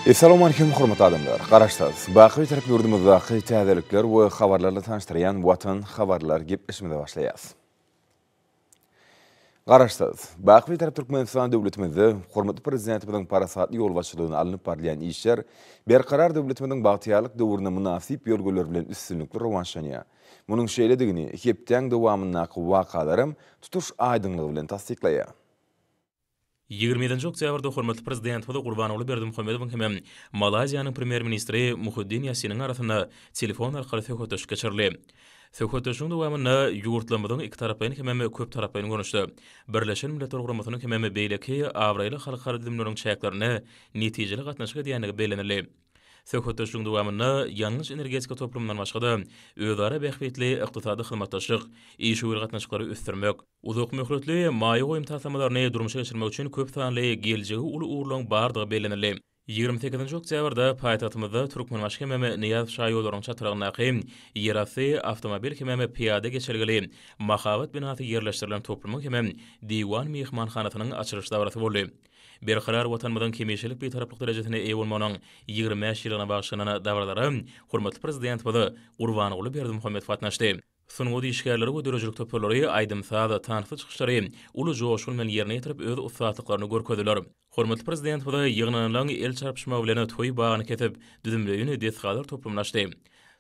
Essalawmalikim hormatly adamlar! Garaşsyz, baky Bitarap ýurdumyzdaky täzelikler we habarlarla tanyşdyrýan Watan habarlar gepleşigimize başlaýas. Garaşsyz, baky Bitarap Türkmenistan döwletimizde hormatly Prezidentimiziň parasatly ýolbaşçylygynda alnyp barylýan işler Berkarar döwletimiziň bagtyýarlyk döwründe mynasyp ýörgüler bilen üstünlikli rowaçlanýar. Munuň şeýledigini hepdäň dowamyndaky wakalaram tutuş aýdyňlygy bilen tassyklaýar. 27 oktýabrda hormatly Prezidentimiz Gurbanguly Berdimuhamedowyň hem Malaýziýanyň Premýer-ministri Muhiddin Ýassiniň arasynda telefon arkaly söhbetdeşlik geçirildi. Söhbetdeşligiň dowamynda ýurtlarymyzyň ikitaraplaýyn hemem köptaraplaýyn görnüşde Birleşen Milletler Guramasynyň hemem beýleki abraýly halkara düzümleriniň çäklerinde netijeli gatnaşyk edýändigi bellenildi. Söhbetdeşligiň dowamynda ýangyç-energetika toplumyndan başga-da, özara bähbitli ykdysady hyzmatdaşlyk, işewür gatnaşyklary ösdürmek, uzak möhletli maýa goýum taslamalaryny durmuşa geçirmek üçin köp sanly geljegi uly ugurlaryň bardygy bellenildi. 28-nji oktýabrda paýtagtymyzda Türkmenbaşy hemem Nyýazow şaýollarynyň çatrygyndaky ýerasty awtomobil hemem pyýada geçelgeli mahabat binasy ýerleşdirilen toplumyň hemem Diwan myhmanhanasynyň açylyş dabarasy boldy. Berkarar Watanymyzyň hemişelik Bitaraplyk derejesine eýe bolmagynyň 25 ýyllygyna bagyşlanan dabaralara hormatly Prezidentimiz Gurbanguly Berdimuhamedow gatnaşdy. Sungat işgärleri we döredijilik toparlary aýdym-saz, tansly çykyşlary uly joşgun bilen ýerine ýetirip, öz ussatlyklaryny görkezdiler. Hormatly Prezidentimize ýygnananlaryň el çarpyşmagy bilen toý bagyny kesip, düzümleýin desgalar toplumyny açdy.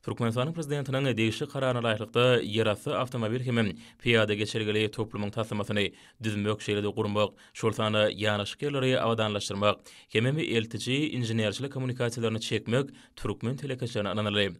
Türkmenistanyň Prezidentiniň degişli Kararyna laýyklykda, ýerasty awtomobil hem pyýada geçelgeli toplumyň taslamasyny düzmek, şeýle-de gurmak, şol sanda ýanaşyk ýerleri abadanlaşdyrmak hemem eltiji inženerçilik kommunikasiýalaryny çekmek türkmen telekeçilerine ynanyldy.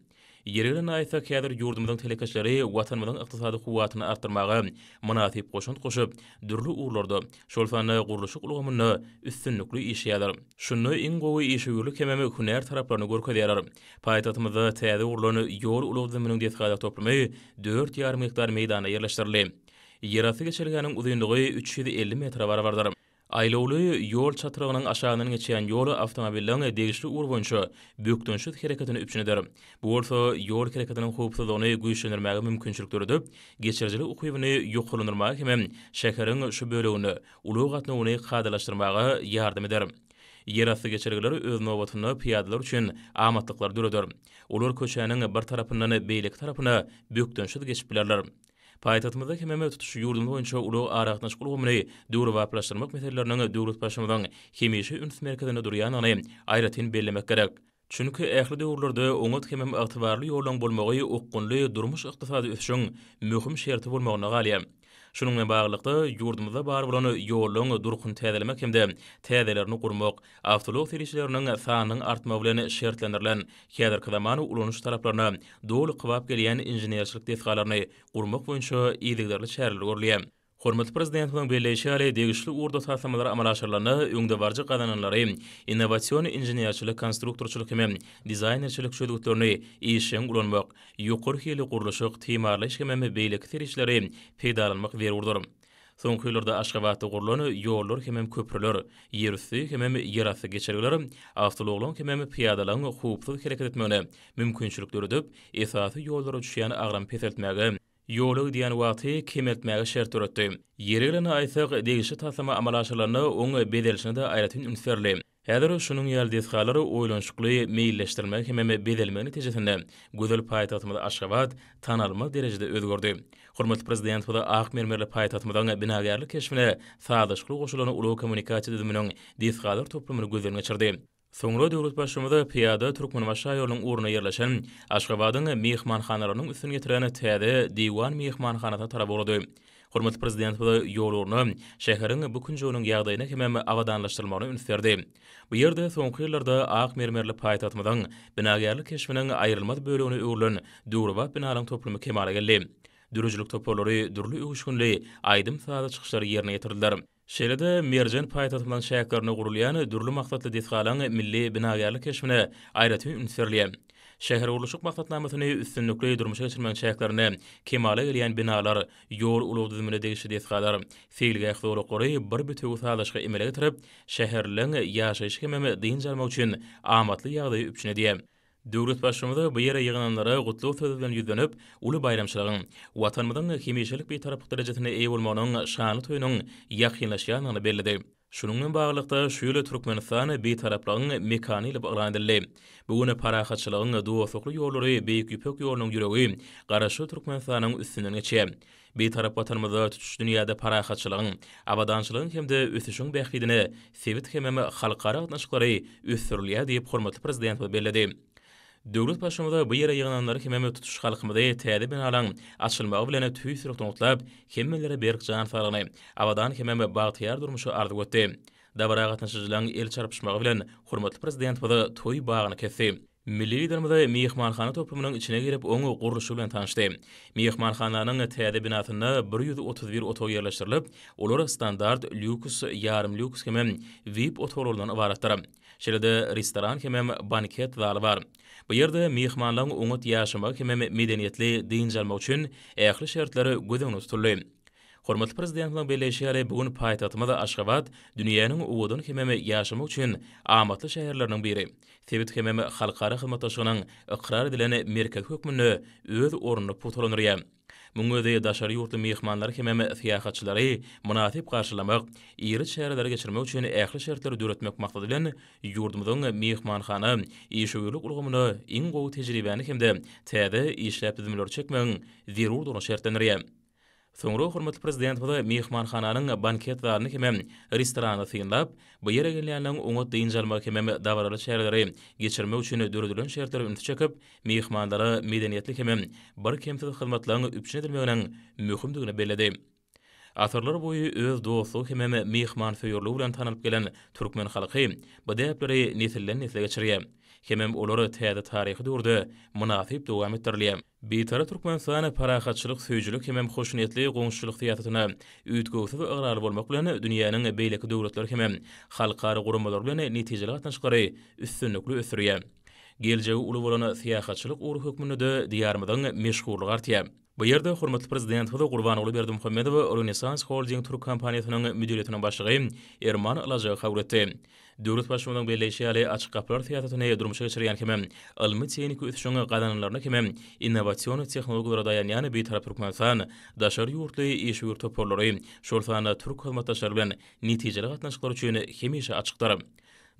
Ýeri gelende aýtsak, häzir ýurdumyzyň telekeçileri Watanymyzyň ykdysady kuwwatyny artdyrmaga mynasyp goşant goşup, dürli ugurlarda, şol sanda gurluşyk ulgamynda üstünlikli işleýärler. Şunda iň gowy işewürlik hemem hünär taraplaryny görkezýärler. Paýtagtymyzda täze gurlan ýol-ulag düzüminiň desgalar toplumy dört ýarym gektar meýdanda ýerleşdirildi. Ýerasty geçelgäniň uzynlygy 350 metre barabardyr. Aýlawly ýol çatrygynyň aşagyndan geçýän ýol awtomobilleriň degişli ugur boýunça bökdençsiz hereketini üpjün eder. Bu bolsa ýol hereketiniň howpsuzlygyny güýçlendirmäge mümkinçilik döredip, geçirijilik ukybyny ýokarlandyrmaga hemem şäheriň şu böleginde ulag gatnawyny kadalaşdyrmaga ýardam eder. Ýerasty geçelgeler öz nobatynda pyýadalar üçin amatlyklary döreder. Olar köçäniň bir tarapyndan beýleki tarapyna bökdençsiz geçip bilerler. Paýtagtymyzda hemem tutuş ýurdumyz boýunça ulag-aragatnaşyk ulgamyny döwrebaplaşdyrmak meseleleriniň döwlet Baştutanynyň hemişe üns merkezinde durýandygyny aýratyn bellemek gerek. Çünki ähli döwürlerde oňat hemem ygtybarly ýollaryň bolmagy okgunly durmuş-ykdysady ösüşiň möhüm şerti bolmagynda galýar. Şunuň bilen baglylykda, ýurdumyzda bar bolan ýollaryň durkuny täzelemek hem-de täzelerini gurmak, awtoulag serişdeleriniň sanynyň artmagy bilen şertlendirilen häzirki zaman ulanyş talaplaryna doly kybap gelýän inženerçilik desgalaryny gurmak boýunça yzygiderli çäreler görülýär. Hormatly Prezidentimiziň belleýşi ýaly, degişli ugurda taslamalar amala aşyrylanda, öňdebaryjy gazananlary, innowasion inženerçilik, konstruktorçylyk hem dizaýnerçilik çözgütlerini işjeň ulanmak, ýokary hilli gurluşyk, timarlaýyş hemem beýleki serişdeleri peýdalanmak zerurdyr. Soňky ýyllarda Aşgabatda gurlan ýollar hemem köprüler, ýerüsti hemem ýerasty geçelgeler awtoulaglaryň hemem pyýadalaryň howpsuz hereket etmegine mümkinçilik döredip, esasy ýollara düşýän agramy peseltmäge, ýola gidýän wagty kemeltmäge şert döretdi. Ýeri gelende aýtsak, degişli taslama amala aşyrylanda oň bezelişine-de aýratyn üns berildi. Häzir şunuň ýaly desgalar oýlanyşykly meýilleşdirilmegi hemem bezelmegi netijesinde gözel paýtagtymyz Aşgabat tanalmaz derejede özgerdi. Hormatly Prezidentimiz ak mermerli paýtagtymyzyň binagärlik keşbine sazlaşykly goşulan ulag-kommunikasiýa düzüminiň desgalar toplumyny gözden geçirdi. Soňra döwlet Baştutanyz pyýada Türkmenbaşy şaýolunyň ugrunda ýerleşen Aşgabadyň myhmanhanalarynyň üstüni ýetiren täze Diwan myhmanhanasyna tarap ugrady. Hormatly Prezidentimiz ýol ugruna şäheriň bu künjeginiň ýagdaýyna hemem abadanlaşdyrylmagyna üns berdi. Bu ýerde soňky ýyllarda ak mermerli paýtagtymyzyň binagärlik keşbiniň aýrylmaz bölegine öwrülen döwrebap binalaryň toplumy kemala geldi. Döredijilik toparlary dürli öwüşginli aýdym-sazly çykyşlary ýerine ýetirdiler. Şeýle-de merjen paýtagtymyzyň çäklerinde gurulýan dürli maksatly desgalaryň milli binagärlik keşbine aýratyn üns berilýär. Şähergurluşyk maksatnamasyny üstünlikli durmuşa geçirmegiň çäklerinde kemala gelýän binalar, ýol-ulag düzümine degişli desgalar, seýilgäh zolaklary bir bitewi sazlaşygy emele getirip, şäherlileriň ýaşaýşy hemem dynç almagy üçin amatly ýagdaýy üpjün edýär. Döwlet Baştutanyz bu ýere ýygnananlara gutlag sözi bilen ýüzlenip, uly baýramçylygyň, Watanymyzyň hemişelik Bitaraplyk derejesine eýe bolmagynyň şanly toýunyň ýakynlaşýandygyny belledi. Şunuň bilen baglylykda, şu ýyl Türkmenistan Bitaraplygyň mekany diýlip yglan edildi. Bu gün parahatçylygyň dostlukly ýollary Beýik Ýüpek ýolunyň ýüregi Garaşsyz Türkmenistanyň üstünden geçýär. Bitarap Watanymyzda tutuş dünýäde parahatçylygyň, abadançylygyň hem-de ösüşiň bähbidine sebit hemem halkara gatnaşyklary ösdürilýär diýip, hormatly Prezidentimiz belledi. Döwlet Baştutanyz bu ýere ýygnananlary hemem tutuş halkymyzy täze binalaryň açylmagy bilen tüýs ýürekden gutlap, hemmelere berk jan saglygyny, abadan hemem bagtyýar durmuşy arzuw etdi. Dabara gatnaşyjylaryň el çarpyşmagy bilen hormatly Prezidentimiz toý bagyny kesdi. Milli Liderimiz myhmanhana toplumynyň içine girip, oň gurluşy bilen tanyşdy. Myhmanhananyň täze binasynda 131 otag ýerleşdirilip, olar standart, lýuks, ýarym lýuks hemem VIP otaglaryndan ybaratdyr. Şeýle-de restoran hemem banket zaly bar. Bu ýerde myhmanlaryň oňat ýaşamagy hemem medeniýetli dynç almagy üçin ähli şertler göz öňünde tutuldy. Hormatly Prezidentimiziň belleýşi ýaly, bu gün paýtagtymyz Aşgabat dünýäniň owadan hemem ýaşamak üçin amatly şäherleriniň biri. Sebit hemem halkara hyzmatdaşlygynyň ykrar edilen merkezi hökmünde öz ornuny pugtalandyrýar. Munuň özi daşary ýurtly myhmanlary hemem syýahatçylary mynasyp garşylamak, iri çäreleri geçirmek üçin ähli şertleri döretmek maksady bilen, ýurdumyzyň myhmanhana, işewürlik ulgamyna iň gowy tejribäni hem-de täze işläp düzümleri çekmegiň zerurdygyny şertlendirýär. Soňra hormatly Prezidentimiz myhmanhananyň banket zalyny hemem restoranyny synlap, bu ýere gelýänleriň oňat dynç almagy hemem dabaraly çäreleri geçirmek üçin döredilen şertlere ünsi çekip, myhmanlara medeniýetli hemem birkemsiz hyzmatlaryň üpjün edilmeginiň möhümdigini belledi. Asyrlar boýy öz dostlugy hemem myhmansöýerligi bilen tanalyp gelen türkmen halky bu däpleri nesilden-nesle geçirýär hemem olar täze taryhy döwürde mynasyp dowam etdirilýär. Bitarap Türkmenistan parahatçylyk söýüjilik hemem hoşniýetli goňşuçylyk syýasatyna üýtgewsiz ygrarly bolmak bilen, dünýäniň beýleki döwletleri hemem halkara guramalary bilen netijeli gatnaşyklary üstünlikli ösdürýär. Geljegi uly bolan syýahatçylyk ugry hökmünde-de Diýarymyzyň meşhurlygy artýar. Bu ýerde hormatly Prezidentimiz Gurbanguly Berdimuhamedow Rönesans Holding türk kompaniýasynyň müdiriýetiniň başlygy Erman Alajagy kabul etdi. Döwlet Baştutanynyň belleýşi ýaly, açyk gapylar syýasatyny durmuşa geçirýän hemem ylmy-tehniki ösüşiň gazananlaryna hemem innowasion tehnologiýalara daýanýan Bitarap Türkmenistan daşary ýurtly işewür toparlary, şol sanda türk hyzmatdaşlary bilen netijeli gatnaşyklar üçin hemişe açykdyr.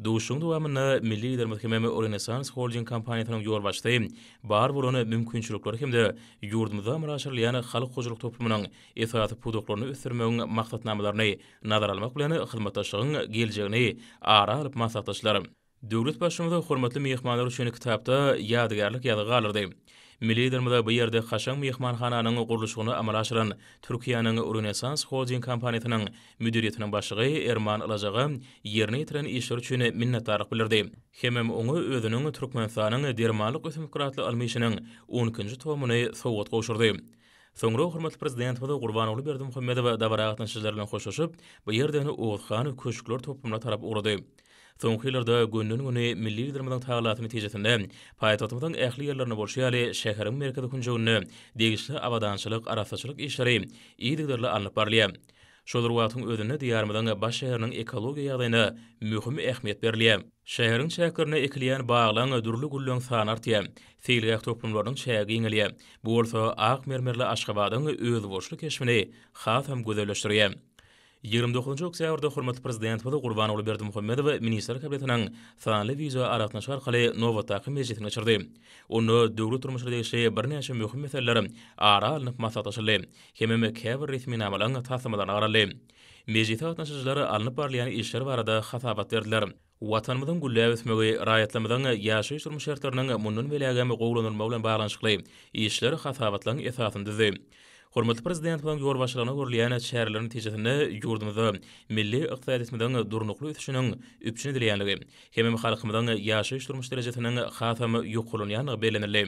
Duşuşygyň dowamynda milli Liderimiz hemem Rönesans Holding kompaniýasynyň ýolbaşçysy bar bolan mümkinçilikleri hem-de ýurdumyzda amala aşyrylýan halk hojalyk toplumynyň esasy pudaklaryny ösdürmegiň maksatnamalaryny nazara almak bilen, hyzmatdaşlygyň geljegini ara alyp maslahatlaşdylar. Döwlet Baştutanyz hormatly myhmanlar üçin kitapda ýadygärlik ýazgy galdyrdy. Milli Liderimiz bu ýerde kaşaň myhmanhananyň gurluşygyny amala aşyran Türkiýäniň Rönesans Holding kompaniýasynyň müdiriýetiniň başlygy Erman Ylajaga ýerine ýetiren işleri üçin minnetdarlyk bildirdi. Hemem oňa özüniň Türkmenistanyň dermanlyk ösümlikleri atly ylmy işiniň on ikinji tomuny sowgat gowşurdy. Soňra hormatly Prezidentimiz Gurbanguly Berdimuhamedow dabara gatnaşyjylar bilen hoşlaşyp, bu ýerden Oguzhan köşkler toplumyna tarap ugrady. Soňky ýyllarda gönden-göni milli Liderimiziň tagallasy netijesinde paýtagtymyzyň ähli ýerlerinde bolşy ýaly, şäheriň merkezi künjeginde degişli abadançylyk, arassaçylyk işleri yzygiderli alnyp barylýar. Şol bir wagtyň özünde Diýarymyzyň baş şäheriniň ekologiýa ýagdaýyna möhüm ähmiýet berilýär. Şäheriň çäklerinde ekilýän baglaň, dürli gülleň sany artýar. Seýilgäh toplumlarynyň çägi giňelýär. Bu bolsa ak mermerli Aşgabadyň özboluşly keşbini hasam gözelleşdirýär. 29 oktýabrda hormatly Prezidentimiz Gurbanguly Berdimuhamedow Ministrler Kabinetiniň sanly wideoaragatnaşyk arkaly nobatdaky mejlisini geçirdi. Onda döwlet durmuşyna degişli birnäçe möhüm meseleler ara alnyp maslahatlaşyldy hemem käbir resminamalaryň taslamalaryna garaldy. Mejlise gatnaşyjylar alnyp barylýan işler barada hasabat berdiler. Watanymyzyň gülläp ösmegi, raýatlarymyzyň ýaşaýyş-durmuş şertleriniň mundan beýlägem gowulanylmagy bilen baglanyşykly işler hasabatlaryň esasyny düzdi. Hormatly Prezidentimiziň ýolbaşçylygynda görülýän çäreler netijesinde ýurdumyzda milli ykdysadyýetimiziň durnukly ösüşiniň üpjün edilýändigi hemem halkymyzyň ýaşaýyş-durmuş derejesiniň hasam ýokarlanýandygy bellenildi.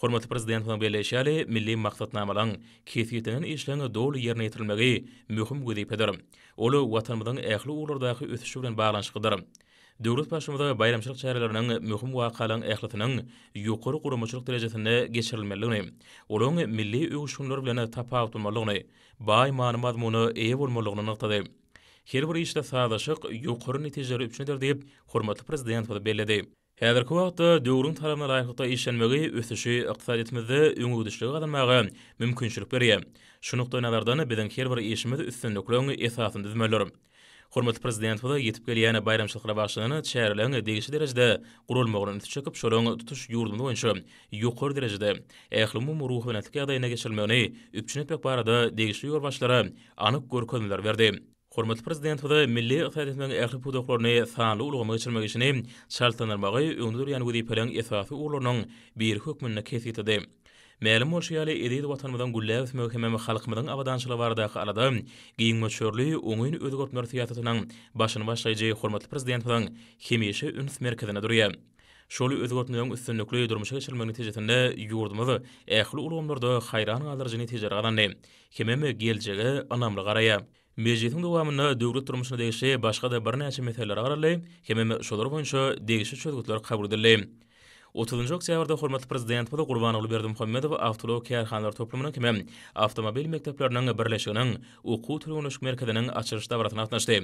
Hormatly Prezidentimiziň belleýşi ýaly, milli maksatnamalaryň, kesgitlenen işleriň doly ýerine ýetirilmegi möhüm wezipedir. Ol Watanymyzyň ähli ugurlardaky ösüşi bilen baglanyşyklydyr. Döwlet Baştutanyz baýramçylyk çäreleriniň, möhüm wakalaryň ählisiniň ýokary guramaçylyk derejesinde geçirilmelidigini, olaryň milli öwüşginler bilen tapawutlanmalydygyny, baý many-mazmuna eýe bolmalydygyny nygtady. Her bir işde sazlaşyk ýokary netijeleri üpjün eder diýip, hormatly Prezidentimiz belledi. Häzirki wagtda döwrüň talabyna laýyklykda işlenmegi ösüşi ykdysadyýetimizde öňegidişligi gazanmaga mümkinçilik berýär. Şu nukdaýnazardan biziň her bir işimiz üstünlikleň esasyny düzmelidir. Hormatly Prezidentimiz ýetip gelýän baýramçylyklara bagyşlanan çäreleriň degişli derejede guralmagyna ünsi çekip, şolaryň tutuş ýurdumyz boýunça ýokary derejede, ählumumy ruhubelentlik ýagdaýynda geçirilmegini üpjün etmek barada degişli ýolbaşçylara anyk görkezmeleri berdi. Hormatly Prezidentimiz milli ykdysadyýetimiziň ähli pudaklaryny sanly ulgama geçirmek işini çaltlandyrmagy öňde durýan wezipeleriň esasy ugurlarynyň biri hökmünde kesgitledi. Mälim bolşy ýaly, eziz Watanymyzyň gülläp ösmegi hemem halkymyzyň abadançylygy baradaky alada giň möçberli oňyn özgertmeler syýasatynyň başyny başlaýjy hormatly Prezidentimiziň hemişe üns merkezinde durýar. Şol özgertmeleriň üstünlikli durmuşa geçirilmegi netijesinde ýurdumyz ähli ulgamlarda haýran galdyryjy netijeleri gazandy hemem geljege ynamly garaýar. Mejlisiň dowamynda döwlet durmuşyna degişli başga-da birnäçe meselelere garaldy hemem şolar boýunça degişli çözgütler kabul edildi. Otuzynjy oktýabrda hormatly Prezidentimiz Gurbanguly Berdimuhamedow awtoulag kärhanalar toplumynyň hemem awtomobil mekdepleriniň birleşiginiň okuw-türgenleşik merkeziniň açylyş dabarasyna gatnaşdy.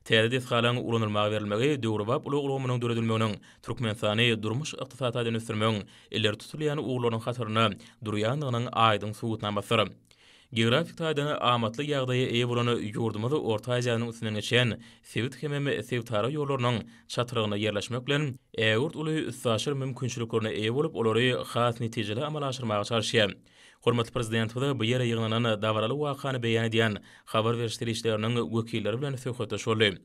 Täze desgalaryň ulanylmaga berilmegi döwrebap ulag ulgamynyň döredilmeginiň Türkmenistany durmuş-ykdysady taýdan ösdürmegiň ileri tutulýan ugurlarynyň hatarynda durýandygynyň aýdyň subutnamasydyr. Geografik taýdan amatly ýagdaýa eýe bolan ýurdumyz Orta Aziýanyň üstünden geçýän sebit hemem sebitara ýollarynyň çatrygynda ýerleşmek bilen, ägirt uly üstaşyr mümkinçiliklerine eýe bolup, olary has netijeli amala aşyrmaga çalyşýar. Hormatly Prezidentimiz bu ýere ýygnanan dabaraly wakany beýan edýän habar beriş serişdeleriniň wekilleri bilen söhbetdeş boldy.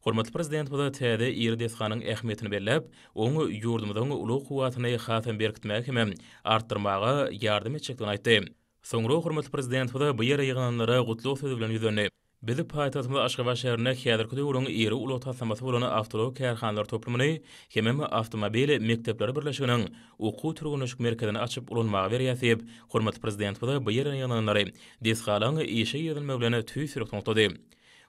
Hormatly Prezidentimiz täze iri desganyň ähmiýetini belläp, oň ýurdumyzyň ulag kuwwatyny hasam berkitmäge hemem artdyrmaga ýardam etjekdigini aýtdy. Soňra hormatly Prezidentimiz bu ýere ýygnananlara gutlag sözi bilen ýüzlendi. Biz paýtagtymyz Aşgabat şäherinde häzirki döwrüň iri ulag taslamasy bolan awtoulag kärhanalar toplumyny hemem awtomobil mekdepleri birleşiginiň okuw-türgenleşik merkezini açyp ulanmaga berýäris diýip, hormatly Prezidentimiz bu ýere ýygnananlary desgalaryň işe girizilmegi bilen tüýs ýürekden gutlady.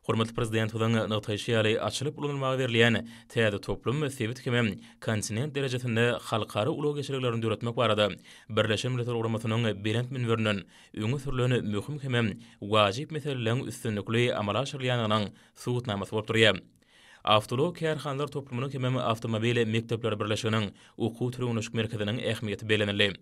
Hormatly Prezidentimiziň nygtaýşy ýaly, açylyp ulanylmaga berilýän täze toplum sebit hemem kontinent derejesinde halkara ulag geçelgelerini döretmek barada Birleşen Milletler Guramasynyň belent münberinden öňe sürlen möhüm hemem wajyp meseleleriň üstünlikli amala aşyrylýandygynyň subutnamasy bolup durýar. Awtoulag kärhanalar toplumynyň hemem awtomobil mekdepleri birleşiginiň okuw-türgenleşik merkeziniň ähmiýeti bellenildi.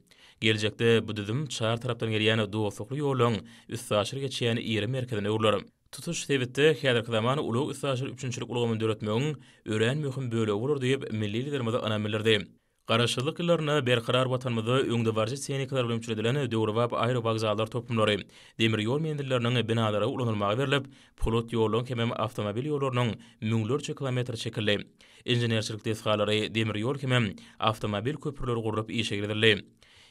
Geljekde bu düzüm çar tarapdan gelýän dostlukly ýollaryň üstaşyr geçýän iri merkezine öwrüler. Tutuş sebitde häzirki zaman ulag-üstaşyr üpjünçilik ulgamyny döretmegiň örän möhüm bölegi bolar diýip, milli Liderimiz ynam bildirdi. Garaşsyzlyk ýyllarynda berkarar Watanymyzda öňdebaryjy tehnikalar bilen üpjün edilen döwrebap aerowokzallar toplumlary, demir ýol menzilleriniň binalary ulanylmaga berlip, polat ýollaryň hemem awtomobil ýollarynyň müňlerçe kilometri çekildi. Inženerçilik desgalary, demir ýol hemem awtomobil köprüleri gurlup işe girizildi.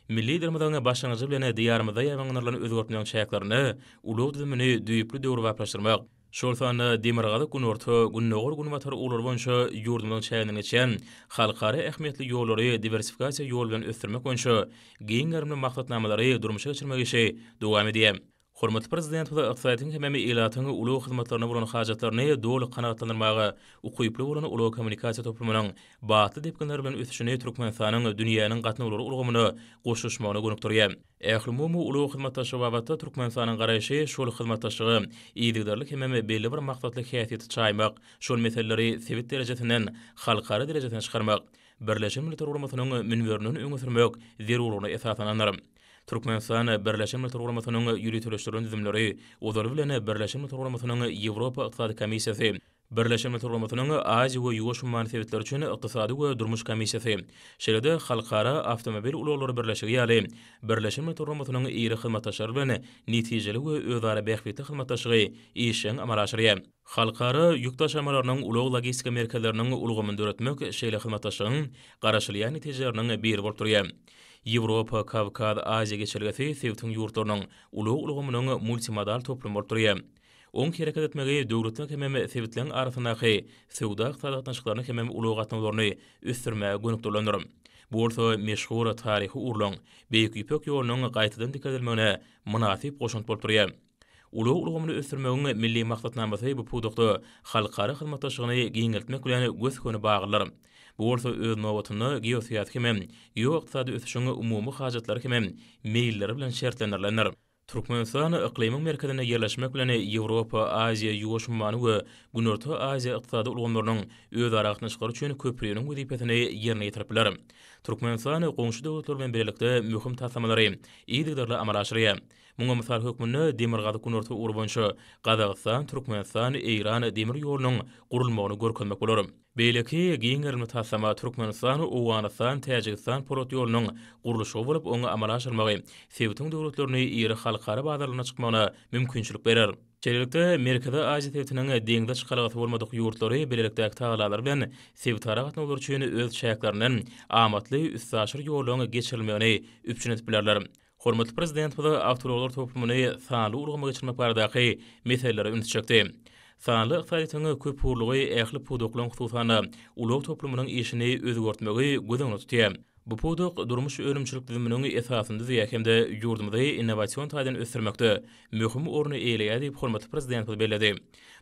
Milli Liderimiziň başlangyjy bilen Diýarymyzda ýaýbaňlandyrylan özgertmeleriň çäklerinde ulag düzümini düýpli döwrebaplaşdyrmak, şol sanda Demirgazyk-Günorta, Gündogar-Günbatar ugurlary boýunça ýurdumyzyň çäginden geçýän halkara ähmiýetli ýollary diwersifikasiýa ýoly bilen ösdürmek boýunça giň gerimli maksatnamalary durmuşa geçirmek işi dowam edýär. Hormatly Prezidentimiz ykdysadyýetiň hemem ilatyň ulag hyzmatlaryna bolan hajatlaryny doly kanagatlandyrmaga ukyply bolan ulag-kommunikasiýa toplumynyň batly depginler bilen ösüşini Türkmenistanyň dünýäniň gatnawlary ulgamyna goşulyşmagyna gönükdirýär. Ählumumy ulag hyzmatdaşlygy babatda Türkmenistanyň garaýşy şol hyzmatdaşlyga yzygiderli hemem belli bir maksatly häsiýeti çaýmak, şol meseleleri sebit derejesinden halkara derejesine çykarmak, Birleşen Milletler Guramasynyň münberinden öňe sürmek zerurlygyna esaslanandyr. Türkmenistan Birleşen Milletler Guramasynyň ýöriteleşdirilen düzümleri, ozaly bilen Birleşen Milletler Guramasynyň Ýewropa Ykdysady Komissiýasy, Birleşen Milletler Guramasynyň Aziýa we Ýuwaş umman sebitleri üçin Ykdysady we durmuş komissiýasy, şeýle-de Halkara awtomobil ulaglary birleşigi ýaly Birleşen Milletler Guramasynyň iri hyzmatdaşlary bilen netijeli we özara bähbitli hyzmatdaşlygy işjeň amala aşyrýar. Halkara ýük daşamalarynyň ulag-logistika merkezleriniň ulgamyny döretmek şeýle hyzmatdaşlygyň garaşylýan netijeleriniň biri bolup durýar. Ýewropa, Kawkaz, Aziýa geçelgesi sebitiň ýurtlarynyň ulag ulgamynyň multimodal toplumy bolup durýar. Oň hereket etmegi döwletleriň hemem sebitleriň arasyndaky söwda-ykdysady gatnaşyklaryny hemem ulag gatnawlaryny ösdürmäge gönükdirilendir. Bu bolsa meşhur taryhy ugurlaryň, Beýik Ýüpek ýolunyň gaýtadan dikeldilmegine mynasyp goşant bolup durýar. Ulag ulgamyny ösdürmegiň milli maksatnamasy bu pudakda halkara hyzmatdaşlygyny giňeltmek bilen gös-göni baglydyr. Bu bolsa öz nobatynda geosyýasy hemem geoykdysady ösüşiň umumy hajatlary hemem meýilleri bilen şertlendirilendir. Türkmenistan yklymyň merkezinde ýerleşmek bilen Ýewropa, Aziýa, Ýuwaş ummany we Günorta Aziýa ykdysady ulgamlarynyň özara gatnaşyklary üçin köprüniň wezipesini ýerine ýetirip biler. Türkmenistan goňşy döwletler bilen bilelikde möhüm taslamalary yzygiderli amala aşyrýar. Muňa mysal hökmünde Demirgazyk-Günorta ugry boýunça Gazagystan, Türkmenistan, Eýran demir ýolunyň gurulmagyny görkezmek bolar. Beýleki giň gerimli taslama Türkmenistan, Owganystan, Täjigistan polat ýolunyň gurluşygy bolup, oňa amala aşyrmagy sebitiň döwletlerini iri halkara bazarlaryna çykmagyna mümkinçilik berer. Şeýlelikde, Merkezi Aziýa sebitiniň deňze çykalgasy bolmadyk ýurtlary bilelikdäki tagallalar bilen sebitara gatnawlar üçin öz çäklerinden amatly üstaşyr ýollaryň geçirilmegini üpjün edip bilerler. Hormatly Prezidentimiz awtoulaglar toplumyny sanly ulgama geçirmek baradaky meselelere ünsi çekdi. Sanly ykdysadyýetiň köpugurlygy ähli pudaklaryň, hususan-da, ulag toplumynyň işini özgertmegi göz öňünde tutýar. Bu pudak durmuş önümçilik düzüminiň esasyny düzýär hem-de ýurdumyzy innowasion taýdan ösdürmekde möhüm orny eýeleýär diýip, hormatly Prezidentimiz belledi.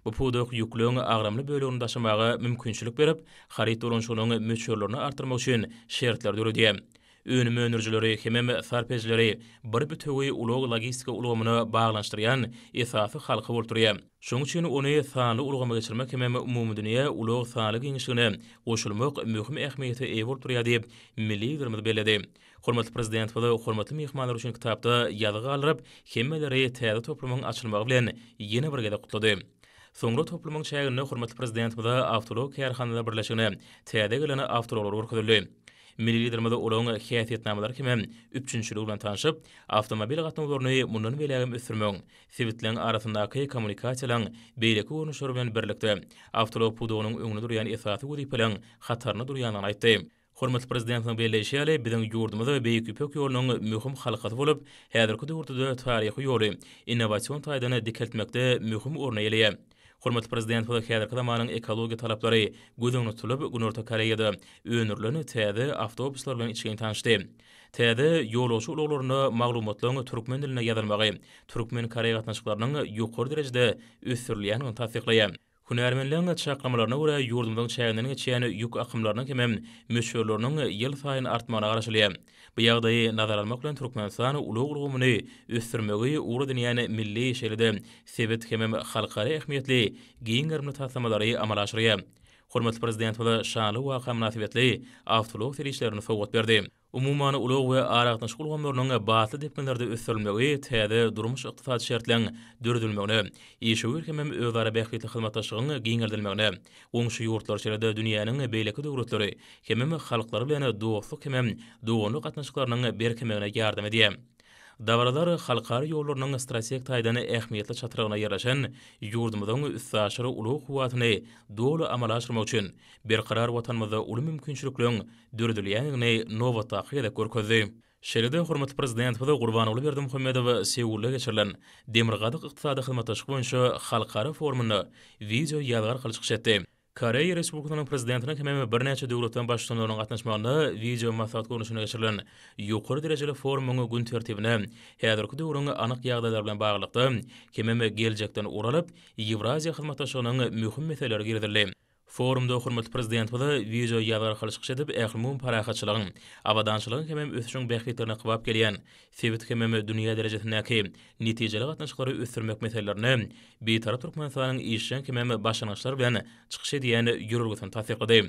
Bu pudak ýükleriň agramly bölegini daşamaga mümkinçilik berip, haryt dolanyşygynyň möçberlerini artdyrmak üçin şertleri döredýär. Önüm öndürijileri hemem sarp edijileri bir bütewi ulag-logistika ulgamyna baglanyşdyrýan esasy halka bolup durýar. Şonuň üçin ony sanly ulgama geçirmek hemem umumydünýä ulag sanly giňişligine goşulmak möhüm ähmiýete eýe bolup durýar diýip, milli Liderimiz belledi. Hormatly Prezidentimiz hormatly myhmanlar üçin kitapda ýazgy galdyryp, hemmeleri täze toplumyň açylmagy bilen ýene bir gezek gutlady. Soňra toplumyň çäginde hormatly Prezidentimize Awtoulag kärhanalar birleşigine täze gelen awtoulaglar görkezildi. Milli Liderimiz olaryň häsiýetnamalary hemem üpjünçiligi bilen tanşyp, awtomobil gatnawlaryny mundan beýlägem ösdürmegiň, sebitleriň arasyndaky kommunikasiýalaryň beýleki görnüşleri bilen birlikde, awtoulag pudagynyň öňünde durýan esasy wezipeleriň hatarynda durýandygyny aýtdy. Hormatly Prezidentimiziň belleýşi ýaly, biziň ýurdumyz Beýik Ýüpek ýolunyň möhüm halkasy bolup, häzirki döwürde-de taryhy ýoly innowasion taýdan dikeltmekde möhüm orny eýeleýär. Hormatly Prezidentimiz häzirki zamanyň ekologiýa talaplary göz öňünde tutulyp, Günorta Koreýada öndürilen täze awtobuslar bilen içgin tanyşdy. Täze ýolagçy ulaglarynda maglumatlaryň türkmen dilinde ýazylmagy türkmen-koreý gatnaşyklarynyň ýokary derejede ösdürilýändigini tassyklaýar. Hünärmenleriň çaklamalaryna görä, ýurdumyzyň çäginden geçýän ýük akymlarynyň hemem möçberleriniň ýylsaýyn artmagyna garaşylýar. Bu ýagdaýy nazara almak bilen, Türkmenistan ulag ulgamyny ösdürmegi ugur edinýän milli, şeýle-de sebit hemem halkara ähmiýetli giň gerimli taslamalary amala aşyrýar. Hormatly Prezidentimiz şanly waka mynasybetli awtoulag serişdelerini sowgat berdi. Umuman, ulag we aragatnaşyk ulgamlarynyň batly depginlerde ösdürilmegi täze durmuş-ykdysady şertleriň döredilmegine, işewür hemem özara bähbitli hyzmatdaşlygyň giňeldilmegine, goňşy ýurtlar, şeýle-de dünýäniň beýleki döwletleri hemem halklary bilen dostluk hemem doganlyk gatnaşyklarynyň berkemegine ýardam edýär. Dabaralar halkara ýollarynyň strategik taýdan ähmiýetli çatrygyna ýerleşen ýurdumyzyň üstaşyr ulag kuwwatyny doly amala aşyrmak üçin Berkarar Watanymyzda uly mümkinçilikleriň döredilýändigini nobatdaky gezek görkezdi. Şeýle-de hormatly Prezidentimiz Gurbanguly Berdimuhamedow Seulda geçirilen Demirgazyk ykdysady hyzmatdaşlyk boýunça halkara forumynda wideo ýazgy arkaly çykyş etdi. Koreýa Respublikasynyň Prezidentiniň hemem birnäçe döwletleriň Baştutanlarynyň gatnaşmagynda wideo maslahat görnüşinde geçirilen ýokary derejeli forumyň gün tertibine häzirki döwrüň anyk ýagdaýlary bilen baglylykda hemem geljekden ugur alyp, Ýewraziýa hyzmatdaşlygynyň möhüm meseleleri girizildi. Forumda hormatly Prezidentimiz wideo ýazgy arkaly çykyş edip, ählumumy parahatçylygyň, abadançylygyň hemem ösüşiň bähbitlerine kybap gelýän sebit hemem dünýä derejesindäki netijeli gatnaşyklary ösdürmek meselelerinde Bitarap Türkmenistanyň işjeň hemem başlangyçlar bilen çykyş edýän ýörelgesini tassyklady.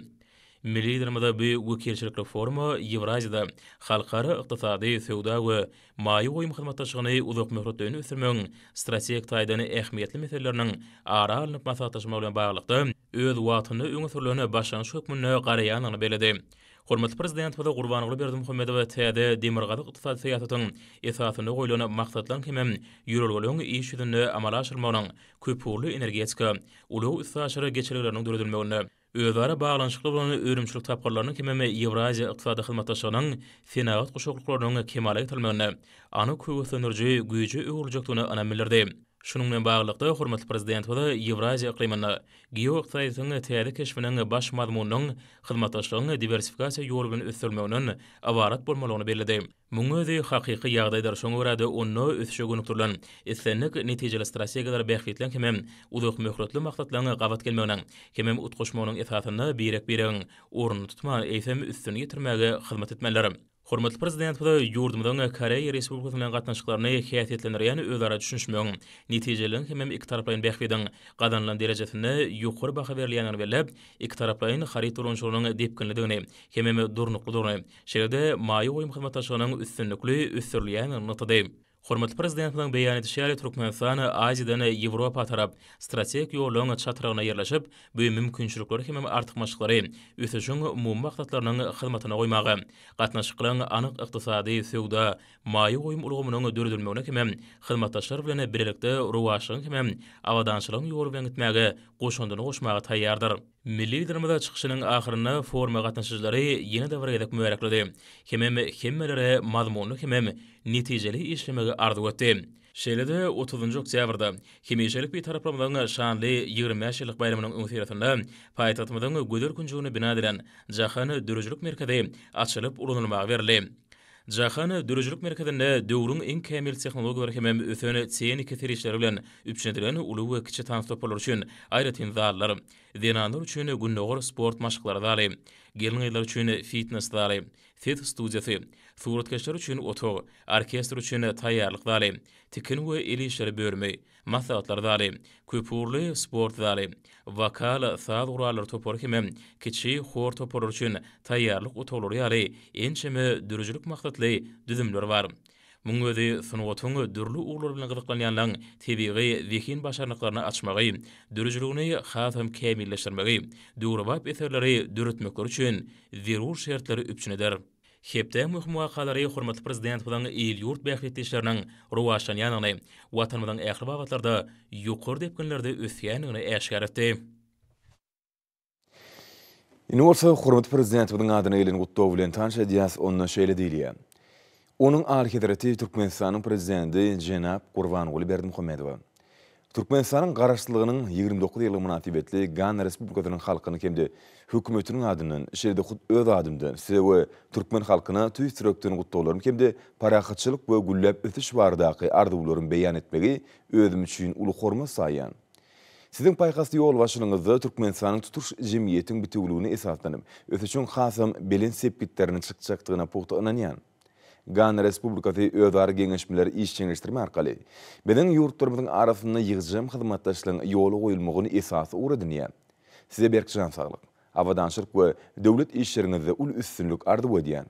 Milli Liderimiz bu wekilçilikli foruma Ýewraziýada halkara ykdysady, söwda we maýa goýum hyzmatdaşlygyny uzakmöhletleýin ösdürmegiň strategik taýdan ähmiýetli meseleleriniň ara alnyp maslahatlaşylmagy bilen baglylykda, öz wagtynda öňe sürlen başlangyç hökmünde garaýandygyny belledi. Hormatly Prezidentimiz Gurbanguly Berdimuhamedow täze Demirgazyk ykdysady syýasatyň esasynda goýlan maksatlaryň hemem ýörelgeleriň iş ýüzünde amala aşyrylmagynyň köpugurly energetika, ulag-üstaşyr geçelgeleriniň döredilmeginde, özara baglanyşykly bolan önümçilik tapgyrlarynyň hemem Ýewraziýa ykdysady hyzmatdaşlygynyň senagat guşaklyklarynyň kemala getirilmeginde anyk höweslendiriji güýje öwrüljekdigine ynam bildirdi. Şunuň bilen baglylykda, hormatly Prezidentimiz Ýewraziýa yklymynda geoykdysadyýetiň täze keşbiniň baş mazmunynyň hyzmatdaşlygyň diwersifikasiýa ýoly bilen ösdürilmeginden ybarat bolmalygyny belledi. Munuň özi hakyky ýagdaýdyr, şoňa görä-de onda ösüşe gönükdirilen islendik netijeli strategiýalar bähbitleň hemem uzakmöhletli maksatlaryň gabat gelmeginiň hemem utgaşmagynyň esasynda birek-biregiň ornuny tutman, eýsem üstüni ýetirmäge hyzmat etmelidir. Hormatly Prezidentimiz ýurdumyzyň Koreýa Respublikasy bilen gatnaşyklaryny häsiýetlendirýän özara düşünişmegiň, netijeliligiň hemem ikitaraplaýyn bähbidiň gazanylan derejesinde ýokary baha berilýändigini belläp, ikitaraplaýyn haryt dolanyşygynyň depginlidigini hemem durnuklydygyny, şeýle-de maýa goýum hyzmatdaşlygynyň üstünlikli ösdürilýändigini nygtady. Hormatly Prezidentimiziň beýan edişi ýaly, Türkmenistan Aziýadan Ýewropa tarap strategik ýollaryň çatrygynda ýerleşip, bu mümkinçilikleri hemem artykmaçlyklary ösüşiň umumy maksatlarynyň hyzmatyna goýmaga, gatnaşyklaryň anyk ykdysady, söwda, maýa goýum ulgamynyň döredilmegine hemem hyzmatdaşlar bilen bilelikde rowaçlygyň hemem abadançylygyň ýoly bilen gitmäge goşandyny goşmaga taýýardyr. Milli Liderimiz çykyşynyň ahyrynda foruma gatnaşyjylary ýene-de bir gezek mübärekledi hemem hemmelere mazmunly hemem netijeli işlemegi arzuw etdi. Şeýle-de otuzynjy oktýabrda, hemişelik Bitaraplygymyzyň şanly 25 ýyllyk baýramynyň öňüsyrasynda paýtagtymyzyň gözel künjeginde bina edilen Jahan döredijilik merkezi açylyp ulanylmaga berildi. Jahan döredijilik merkezinde döwrüň iň kämil tehnologiýalary hemem ösen tehniki serişdeleri bilen üpjün edilen uly we kiçi tans toparlary üçin aýratyn zallar, zenanlar üçin gündogar sport maşklary zaly, gelin-gyzlar üçin fitnes zaly, ses studiýasy, suratkeşler üçin otag, orkestr üçin taýýarlyk zaly, tikin we el işleri bölümi, maslahatlar zaly, köpugurly sport zaly, wokal saz gurallary topary hemem kiçi hor toparlary üçin taýýarlyk otaglary ýaly ençeme döredijilik maksatly düzümler bar. Munuň özi sungatyň dürli ugurlary bilen gyzyklanýanlaryň tebigy zehin-başarnyklaryny açmagy, döredijiligini hasam kämilleşdirmegi, döwrebap eserleri döretmekleri üçin zerur şertleri üpjün eder. Hepdäň möhüm wakalary hormatly Prezidentimiziň il-ýurt bähbitli işleriniň rowaçlanýandygyny, Watanymyzyň ähli babatlarda ýokary depginlerde ösýändigini äşgär etdi. Indi bolsa hormatly Prezidentimiziň adyna gelen gutlag bilen tanyş edýäs, onda şeýle diýilýär, Onuň Alyhezreti Türkmenistanyň Prezidenti jenap Gurbanguly Berdimuhamedowa. Türkmenistanyň Garaşsyzlygynyň 29 ýyllygy mynasybetli Gana Respublikasynyň halkynyň hem-de Hökümetiniň adyndan, şeýle-de hut öz adymdan Size we türkmen halkyna tüýs ýürekden gutlaglarymy hem-de parahatçylyk we gülläp ösüş baradaky arzuwlarymy beýan etmegi özüm üçin uly hormat saýýan. Siziň paýhasly ýolbaşçylygyňyzda Türkmenistanyň tutuş jemgyýetiň bitewüligine esaslanyp, ösüşiň hasam belent sepgitlerine çykjakdygyna pugta ynanýan. Gana Respublikasy özara geňeşmeleri işjeňleşdirmek arkaly, biziň ýurtlarymyzyň arasynda ýygjam hyzmatdaşlygyň ýola goýulmagyny esasy ugur edinýär. Size berk jan saglyk, abadançylyk we döwlet işleriňizde uly üstünlik arzuw edýän.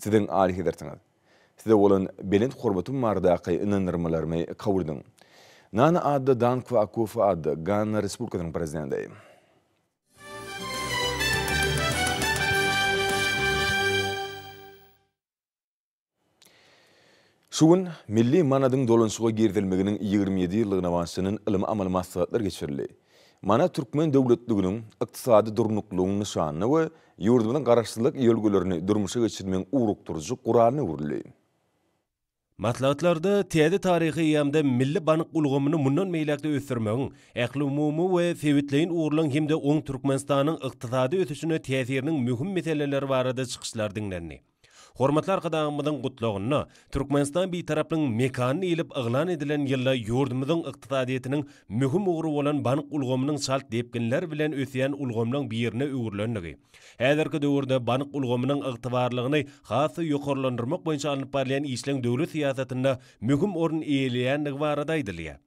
Siziň Alyhezretiňiz! Size bolan belent hormatym baradaky ynandyrmalarymy kabul ediň. Nana Addo Dankwa Akufo-Addo, Gana Respublikasynyň Prezidenti. Şu gün milli manadyň dolanyşyga girizilmeginiň 27 ýyllygyna bagyşlanan ylmy-amaly maslahatlar geçirildi. Manat türkmen döwletliginiň, ykdysady durnuklylygyň nyşanyna we ýurdumyzyň garaşsyzlyk ýörelgelerini durmuşa geçirmegiň ugrukdyryjy guralyna öwrüldi. Maslahatlarda täze taryhy eýýamda milli bank ulgamyny mundan beýläk-de ösdürmegiň, ählumumy we sebitleýin ugurlaryň hem-de oň Türkmenistanyň ykdysady ösüşine täsiriniň möhüm meseleleri barada çykyşlar diňlendi. Hormatly Arkadagymyzyň Gutlagynda Türkmenistan Bitaraplygyň mekany diýlip yglan edilen ýylda ýurdumyzyň ykdysadyýetiniň möhüm ugry bolan bank ulgamynyň çalt depginler bilen ösýän ulgamlaryň birine öwrülendigi, häzirki döwürde bank ulgamynyň ygtybarlygyny has-da ýokarlandyrmak boýunça alnyp barylýan işleň döwlet syýasatynda möhüm orun eýeleýändigi barada aýdylýar.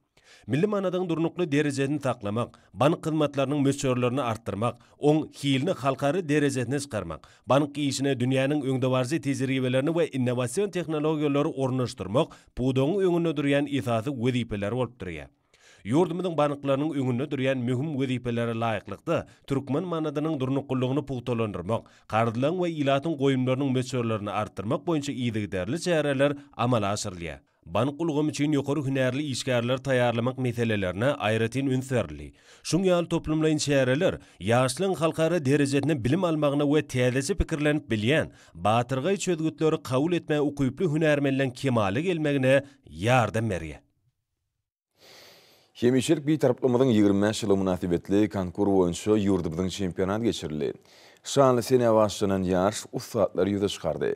Milli manadyň durnukly derejesini saklamak, bank hyzmatlarynyň möçberlerini artdyrmak, oň hilini halkara derejesine çykarmak, bank işine dünýäniň öňdebaryjy tejribelerini we innowasion tehnologiýalary ornaşdyrmak pudagyň öňünde durýan esasy wezipeler bolup durýar. Ýurdumyzyň banklarynyň öňünde durýan möhüm wezipelere laýyklykda, türkmen manadynyň durnuklylygyny pugtalandyrmak, karzlaryň we ilatyň goýumlarynyň möçberlerini artdyrmak boýunça yzygiderli çäreler amala aşyrylýar. Bank ulgamy üçin ýokary hünärli işgärleri taýýarlamak meselelerine aýratyn üns berildi. Şuň ýaly toplumlaýyn çäreler ýaşlaryň halkara derejesinde bilim almagyna we täzeçe pikirlenip bilýän, batyrgaý çözgütleri kabul etmäge ukyply hünärmenleň kemala gelmegine ýardam berýär. Hemişelik Bitaraplygymyzyň 25 ýyllygy mynasybetli konkur boýunça ýurdumyzyň çempionaty geçirildi. Şanly senä bagyşlanan ýaryş ussatlary ýüze çykardy.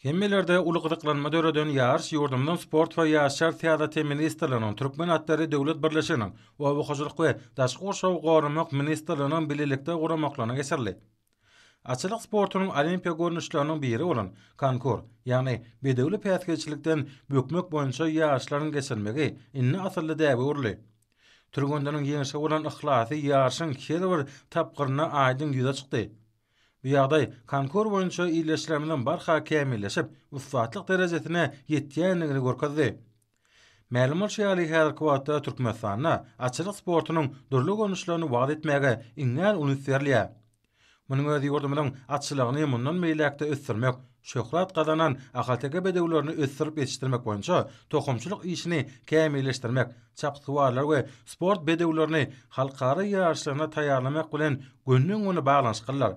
Hemmelerde uly gyzyklanma döreden ýaryş ýurdumyzyň Sport we ýaşlar syýasaty ministrliginiň, Türkmen atlary döwlet birleşiginiň, Oba hojalyk we daşky gurşawy goramak ministrliginiň bilelikde guramaklaryna geçirildi. Atçylyk sportunyň olimpiýa görnüşleriniň biri bolan konkur, ýagny bedewli päsgelçilikden bökmek boýunça ýaryşlaryň geçirilmegi indi asylly däbe öwrüldi. Türgenleriň ýeňşe bolan yhlasy ýaryşyň her bir tapgyrynda aýdyň ýüze çykdy. Bu ýagdaý konkur boýunça ildeşlerimiziň barha kämilleşip, ussatlyk derejesine ýetýändigini görkezdi. Mälim bolşy ýaly, häzirki wagtda Türkmenistanda atçylyk sportunyň dürli görnüşlerini wagyz etmäge iňňän uly üns berilýär. Munuň özi ýurdumyzyň atçylygyny mundan beýläk-de ösdürmek, şöhrat gazanan ahalteke bedewlerini ösdürip ýetişdirmek boýunça tohumçylyk işini kämilleşdirmek, çapyksuwarlary we sport bedewlerini halkara ýaryşlaryna taýýarlamak bilen gönden-göni baglanyşyklydyr.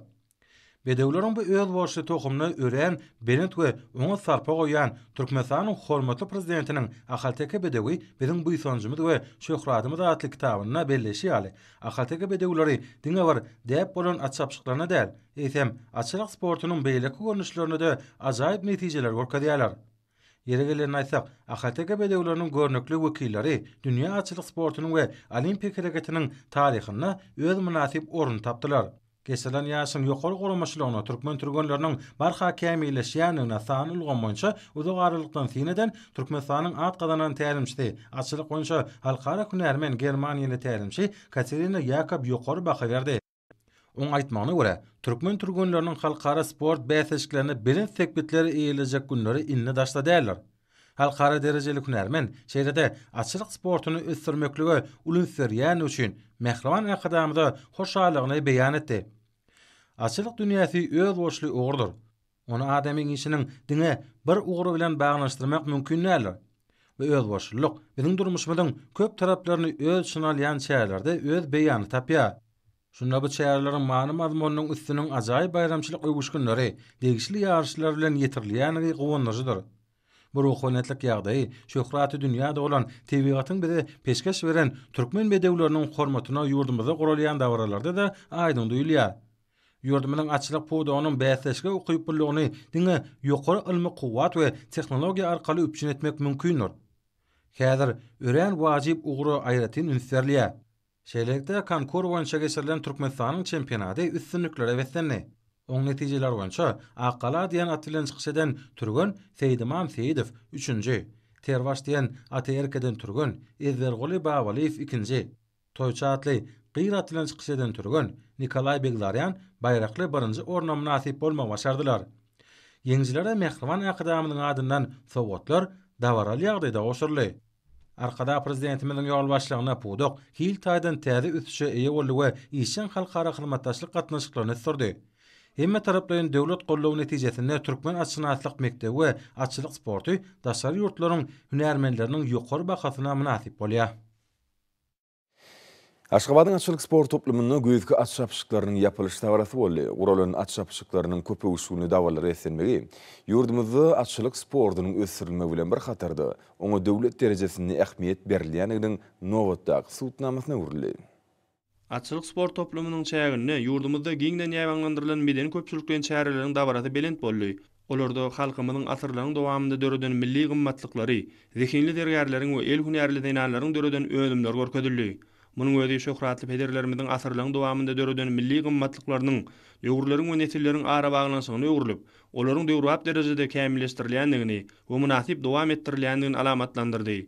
Bedewleriň bu özboluşly tohumyna örän belent we oňat sarpa goýýan Türkmenistanyň hormatly Prezidentiniň Ahalteke bedewi biziň buýsanjymyz we şöhratymyz atly kitabynda belleýşi ýaly, ahalteke bedewleri diňe bir däp bolan at çapyşyklarynda däl, eýsem, atçylyk sportunyň beýleki görnüşlerinde-de ajaýyp netijeleri görkezýärler. Ýeri gelende aýtsak, ahalteke bedewleriniň görnükli wekilleri dünýä atçylyk sportunyň we olimpiýa hereketiniň taryhynda öz mynasyp ornuny tapdylar. Geçirilen ýaryşyň ýokary guramaçylygyna türkmen türgenleriniň barha kämilleşýändigine sanly ulgam boýunça uzak aralykdan syn eden Türkmenistanyň at gazanan tälimçisi, atçylyk boýunça halkara hünärmen germaniýaly tälimçi Katerina Ýakob ýokary baha berdi. Oň aýtmagyna görä, türkmen türgenleriniň halkara sport bäsleşiklerinde belent sepgitleri eýelejek günleri indi daşda däldir. Halkara derejeli hünärmen, şeýle-de atçylyk sportuny ösdürmeklige uly üns berýändigi üçin mähriban Arkadagymyza hoşallygyny beýan etdi. Atçylyk dünýäsi özboluşly ugurdyr. Ony adamyň işiniň diňe bir ugry bilen baglanyşdyrmak mümkin däldir. Bu özboluşlylyk biziň durmuşymyzyň köp taraplaryny öz içine alýan çärelerde öz beýanyny tapýar. Şunda bu çäreleriň many-mazmunynyň üstüniň ajaýyp baýramçylyk öwüşginleri, degişli ýaryşlar bilen ýetirilýändigi guwandyryjydyr. Bu ruhubelentlik ýagdaýy şöhraty dünýä dolan tebigatyň bize peşgeş beren türkmen bedewleriniň hormatyna ýurdumyzda guralýan dabaralarda-da aýdyň duýulýar. Ýurdumyzyň atçylyk pudagynyň bäsleşige ukyplylygyny diňe ýokary ylmy kuwwat we tehnologiýa arkaly üpjün etmek mümkindir. Häzir örän wajyp ugra aýratyn üns berilýär. Şeýlelikde, konkur boýunça geçirilen Türkmenistanyň çempionaty üstünliklere beslendi. Oň netijeleri boýunça, Akgala diýen at bilen çykyş eden türgen Seýdimam Seýidow üçünji, Terbaş diýen ata erk eden türgen Ezberguly Babalyýew ikinji, Toýçy atly gyr at bilen çykyş eden türgen Nikolaý Begzarýan baýrakly birinji orna mynasyp bolmagy başardylar. Ýeňijilere mähriban Arkadagymyzyň adyndan sowgatlar dabaraly ýagdaýda gowşuryldy. Arkadag Prezidentimiziň ýolbaşçylygynda pudak hil taýdan täze ösüşe eýe boldy we işjeň halkara hyzmatdaşlyk gatnaşyklaryny ösdürdi. Hemmetaraplaýyn döwlet goldawy netijesinde türkmen atşynaslyk mekdebi we atçylyk sporty daşary ýurtlaryň hünärmenleriniň ýokary bahasyna mynasyp bolýar. Aşgabadyň atçylyk sport toplumynda güýzki at çapyşyklarynyň ýapylyş dabarasy boldy. Guralan at çapyşyklarynyň köpöwüşginli dabaralara beslenmegi ýurdumyzda atçylyk sportunyň ösdürilmegi bilen bir hatarda, oňa döwlet derejesinde ähmiýet berilýändiginiň nobatdaky subutnamasyna öwrüldi. Atçylyk sport toplumynyň çäginde ýurdumyzda giňden ýaýbaňlandyrylan medeni-köpçülikleýin çäreleriň dabarasy belent boldy. Olarda halkymyzyň asyrlaryň dowamynda döreden milli gymmatlyklary, zehinli zergärleriň we el hünärli zenanlaryň döreden önümleri görkezildi. Munuň özi şöhratly pederlerimiziň asyrlaryň dowamynda döreden milli gymmatlyklarynyň döwürleriň we nesilleriň arabaglanyşygyna öwrülip, olaryň döwrebap derejede kämilleşdirilýändigini we mynasyp dowam etdirilýändigini alamatlandyrdy.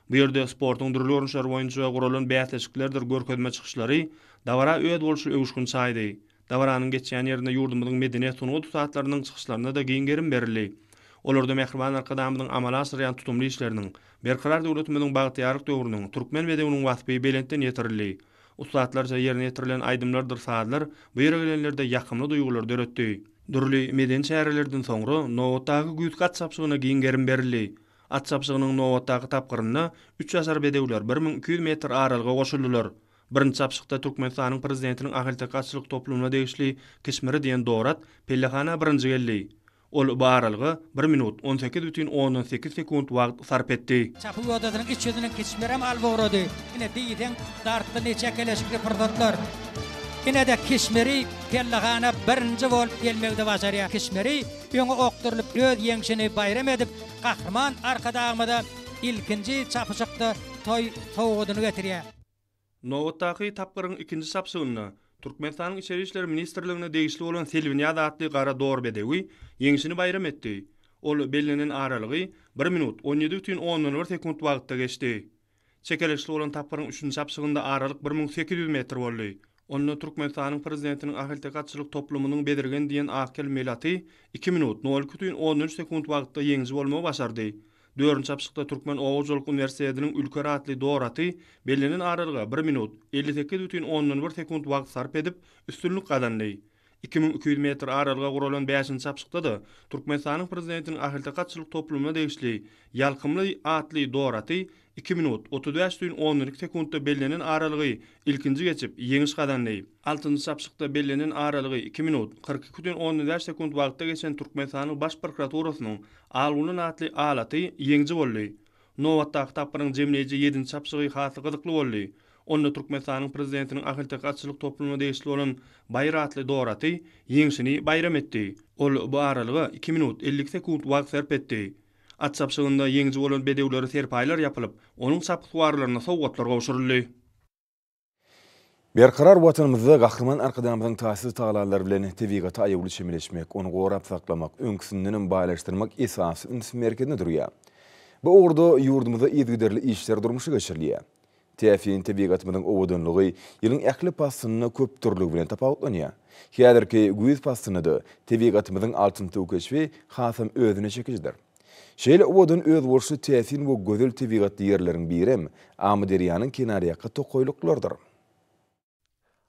Bu ýerde sportuň dürli görnüşleri boýunça guralan bäsleşiklerdir görkezme çykyşlary dabara özboluşly öwüşgin çaýdy. Dabaranyň geçýän ýerinde ýurdumyzyň medeniýet, sungat ussatlarynyň çykyşlaryna-da giň gerim berildi. Olarda mähriban Arkadagymyzyň amala aşyrýan tutumly işleriniň, Berkarar döwletimiziň bagtyýarlyk döwrüniň, türkmen bedewiniň waspy belentden ýetirildi. Ussatlarça ýerine ýetirilen aýdymlardyr sazlar bu ýere gelenlerde ýakymly duýgulary döretdi. Dürli medeni çärelerden soňra, nobatdaky güýzki at çapyşygyna giň gerim berildi. At çapyşygynyň nobatdaky tapgyrynda üç ýaşar bedewler 1200 metr aralyga goşuldylar. Birinji çapyşykda Türkmenistanyň Prezidentiniň ahalteke atçylyk toplumyna degişli Kişmiri diýen dor at pellehana birinji geldi. Ol bu aralyga bir minut, 18 bütin ondan sekiz sekunt wagt sarp etdi. Çapuw ýodasynyň iç ýüzünden Kişmirem alyp ugrady. Ine, diýseň, dartgynly, çekeleşikli pursatlar. Ine-de, Kişmiri pellehana birinji bolup gelmegi-de başarýar. Kişmiri öňe okdurylyp, öz ýeňşini baýram edip, Gahryman Arkadagymyza ilkinji çapyşykda toý sowgadyny getirýär. Nobatdaky tapgyryň ikinji çapyşygynda. Türkmenistanyň Içeri işler ministrligine degişli bolan Selbinýaz atly gara dor bedewi ýeňşini baýram etdi. Ol bellenen aralygy bir minut, on ýedi bütin ondan bir sekunt wagtda geçdi. Çekeleşikli bolan tapgyryň üçünji çapyşygynda aralyk 1800 metr boldy. Onda Türkmenistanyň Prezidentiniň ahalteke atçylyk toplumynyň Bezirgen diýen ak kel mel aty iki minut, nol iki bütin ondan üç sekunt wagtda ýeňiji bolmagy başardy. Dördünji çapyşykda Türkmen oba hojalyk uniwersitetiniň Ülker atly dor aty bellenen aralyga bir minut, 58 bütin ondan bir sekunt wagt sarp edip, üstünlik gazandy. 2200 metr aralyga guralan bäşinji çapyşykda-da Türkmenistanyň Prezidentiniň ahalteke atçylyk toplumyna degişli Ýalkymly atly dor aty iki minut, 35 bütin ondan iki sekuntda bellenen aralygy ilkinji geçip, ýeňiş gazandy. Altynjy çapyşykda bellenen aralygy iki minut, 42 bütin ondan bäş sekunt wagtda geçen Türkmenistanyň Baş prokuraturasynyň Algulan atly al aty ýeňiji boldy. Nobatdaky tapgyryň jemleýji ýedinji çapyşygy has gyzykly boldy. Onda Türkmenistanyň Prezidentiniň ahalteke atçylyk toplumyna degişli bolan Baýyr atly dor aty ýeňşini baýram etdi. Ol bu aralyga iki minut 52 sekunt wagt sarp etdi. At çapyşygynda ýeňiji bolan bedewlere serpaýlar ýapylyp, onuň çapyksuwarlaryna sowgatlar gowşuryldy. Berkarar Watanymyzda Gahryman Arkadagymyzyň taýsyz tagallalary bilen tebigata aýawly çemeleşmek, ony gorap saklamak, öňküsindenem baýlaşdyrmak esasy üns merkezinde durýar. Bu ugurda ýurdumyzda yzygiderli işler durmuşa geçirilýär. Täsin tebigatymyzyň owadanlygy ýylyň ähli paslynda köpdürlügi bilen tapawutlanýar. Häzirki güýz paslynda-da tebigatymyzyň altynsow keşbi hasam özüne çekijidir. Şeýle owadan özboluşly täsin we gözel tebigatly ýerleriň birem Amyderýanyň kenarýaka tokaýlyklarydyr.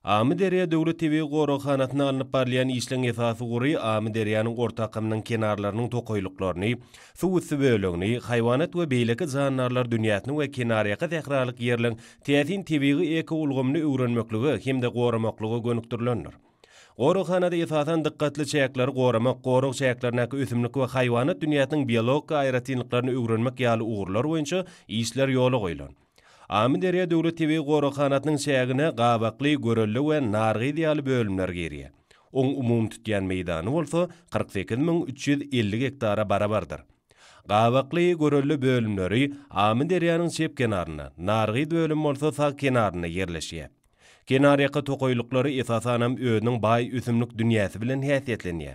Amyderýa döwlet tebigy goraghanasynda alnyp barylýan işleň esasy ugry Amyderýanyň orta akymynyň kenarlarynyň tokaýlyklaryny, suw üsti bölegini, haýwanat we beýleki jandarlar dünýäsini we kenarýaka sähralyk ýerleň täsin tebigy ekoulgamyny öwrenmeklige hem-de goramaklyga gönükdirilendir. Goraghanada esasan dykgatly çäkleri goramak, gorag çäklerindäki ösümlik we haýwanat dünýäsiniň biologik aýratynlyklaryny öwrenmek ýaly ugurlar boýunça işler ýola goýlan. Amyderýa döwlet tebigy goraghanasynyň çägine Gabakly, Görelde we Nargyz ýaly bölümler girýär. Oň umumy tutýan meýdany bolsa 48 350 gektara barabardyr. Gabakly, Görelde bölümleri Amyderýanyň çep kenarynda, Nargyz bölümi bolsa sag kenarynda ýerleşýär. Kenarýaka tokaýlyklary esasanam özüniň baý ösümlik dünýäsi bilen häsiýetlenýär.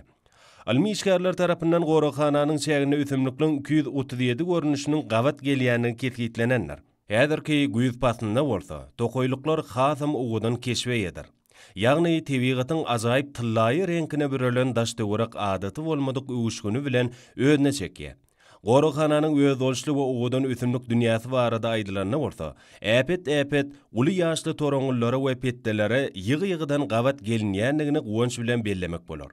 Ylmy işgärler tarapyndan goraghananyň çäginde ösümlikleň 237 görnüşiniň gabat gelýändigi kesgitlenendir. Häzirki güýz paslynda bolsa, tokaýlyklar hasam owadan keşbe eýedir. Ýagny tebigatyň ajaýyp tyllaýy reňkine bürelen daş-töwerek adaty bolmadyk öwüşgini bilen özüne çekýär. Goraghananyň özboluşly we owadan ösümlik dünýäsi barada aýdylanda bolsa, äpet-äpet, uly ýaşly toraňňylara we petdelere ýygy-ýygydan gabat gelinýändigini guwanç bilen bellemek bolar.